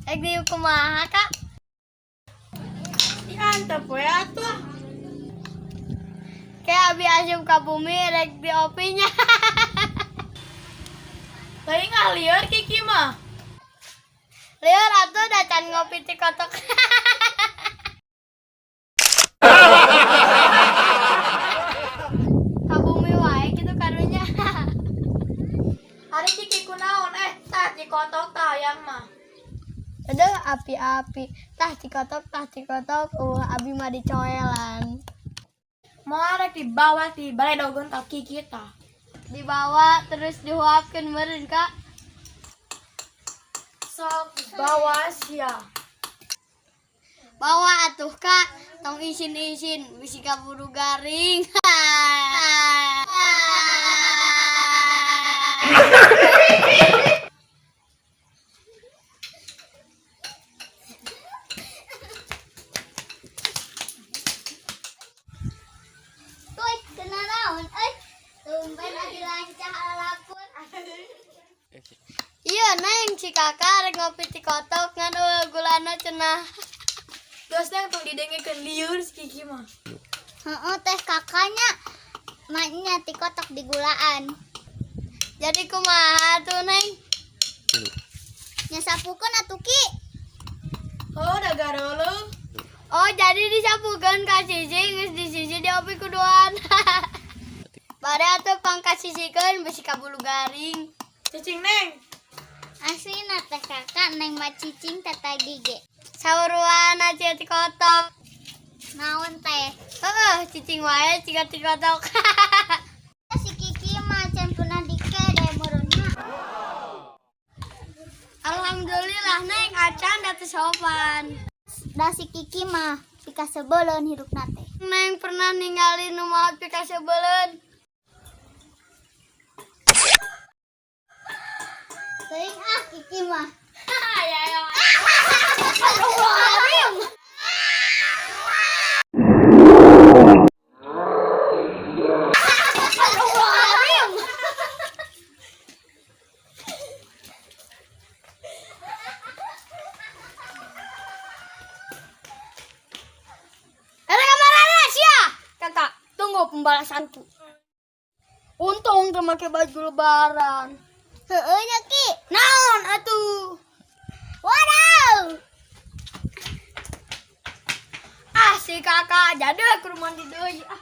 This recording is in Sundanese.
Rek diuk kumaha, Kak? Diantep we atuh. Kayak abi asup ka bumi rek diopinya. Teuing ah, lieur Kiki mah. Lieur atuh, da can ngopi ti kotok. Ka bumi wae kitu karunya. Ari Kiki kunaon eh, tah cikotok tah hayang mah. Aduh, api-api. Tah cikotok, tah cikotok. Abi mah dicoelan. Moal rek dibawa ti baledogeun ka Kiki tah. Dibawa terus dihuapkeun meureun, Kak. Sok bawa sia. Bawa atuh, Kak. Tong isin-isin bisi kaburu garing. Tuh, kena naon euy? Tumben adi lancah lapun. Iya, Neng, si kakak rek ngopi cikotok ngan euweuh gulana cenah. Geus, Neng, tong didengekeun, lieur si Kiki mah. Heeh, teh kakaknya maknya tikotok di gulaan. Jadi kumaha tuh, Neng? Nya sapukeun atuh, Ki. Oh, da gareuleuh. Oh, jadi disapukeun ka sisi, geus di sisi diopi kuduan. Bade atuh pangkasisikeun bisi kaburu garing. Cicing, Neng. Aslina teh kakak, Neng mah cicing tata gigi. Sauruan aja tikotok. Naon teh? Heeh, cicing wae ciga tikotok. Si Kiki mah can pernah dikede meureunna. Alhamdulillah, Neng, acan da teu sopan. Da si Kiki mah pikasebeleun hirupna teh. Neng pernah ningali nu maot pikasebeleun? Teuing ah Kiki mah. Ya ya. Astagfirullahaladzim. Astagfirullahaladzim. Ada kamarana sia. Kakak, tunggu pembalasanku. Untung teu make baju lebaran. Heueuh nya, Ki. Naon atuh? Waduh. Ah, si kakak jadi ke rumah di deui. Ah.